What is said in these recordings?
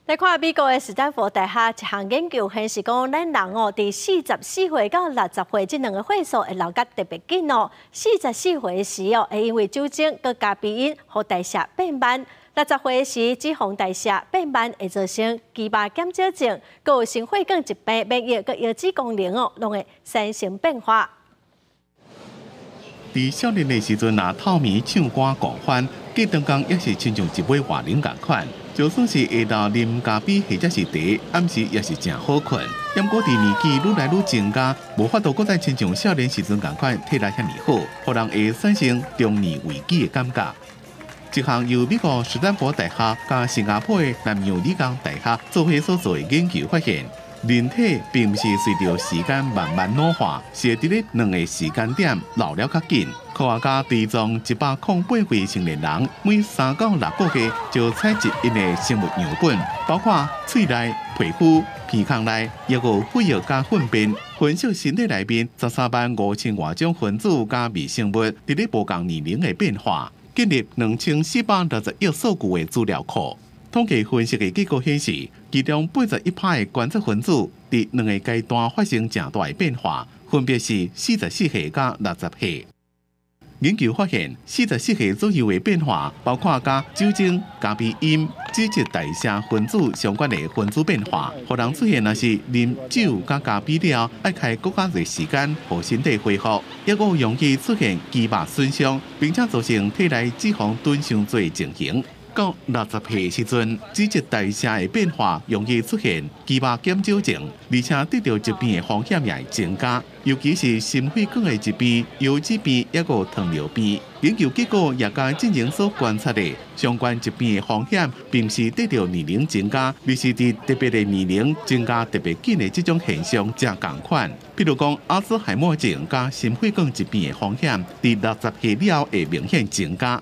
來看美國的史丹佛大學一項研究顯示，講咱人哦，佇44歲到60歲這兩個歲數會老甲特別緊哦。四十四歲時哦，會因為酒精佮咖啡因，予代謝變慢；60歲時，脂肪代謝變慢，會造成肌肉減少症，閣有心血管疾病、免疫佮腰子功能哦，攏會產生變化。佇少年的時陣，若透暝唱歌狂歡，隔當工也是親像一尾活龍仝款。就算是下晝啉咖啡或者是茶，暗時也是誠好睏。毋過佇年紀愈來愈增加，無法度閣再親像少年時陣仝款體力遐爾好，予人會產生中年危機的感覺。這項由美國史丹佛大學佮新加坡的南洋理工大學做伙所做的研究發現，人體並毋是隨著時間慢慢老化，是會佇咧兩个時間點老了較緊。科學家追蹤108位成年人，每3到6個月就採集𪜶的生物樣本，包括喙內、皮膚、鼻孔內，抑閣有血液佮糞便，分析身體內面13萬5千外種分子佮微生物，佇咧無仝年齡的變化，建立2460億數據的資料庫。統計分析的結果顯示，其中81%的觀測分子佇兩个階段發生誠大的變化，分別是四十四歲佮60歲。研究發現，四十四歲左右的變化，包括佮酒精、咖啡因、脂質代謝分子相關的分子變化，予人出現若是啉酒佮咖啡了，愛開閣較濟時間，予身體恢復，抑閣容易出現肌肉損傷，並且造成體內脂肪囤傷濟情形。到六十歲時陣，脂質代謝的變化容易出現肌肉減少症，而且得著疾病的風險也會增加，尤其是心血管的疾病、腰子病，抑閣糖尿病。研究結果也佮之前所觀察的相關疾病的風險，並毋是隨著年齡增加，而是佇特別的年齡增加特別緊的這種現象誠仝款。比如講，阿茲海默症佮心血管疾病的風險，佇六十歲了後會明顯增加。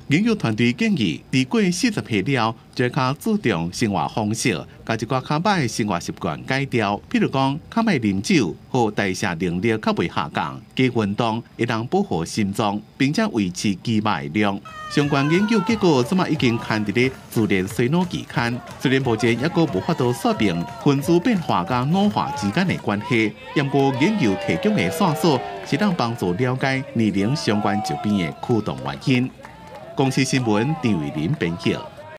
研究團隊建議，佇過四十歲了後，就較注重生活方式，共一寡較䆀的生活習慣改掉。譬如講，較莫啉酒，予代謝能力較袂下降；加運動，會當保護心臟，並且維持肌肉的量。相關研究結果，這馬已經刊佇咧《自然衰老》期刊。雖然目前猶閣無法度說明分子變化佮老化之間的關係，毋過研究提供的線索是當幫助了解年齡相關疾病的驅動原因。公視新聞張偉林編譯。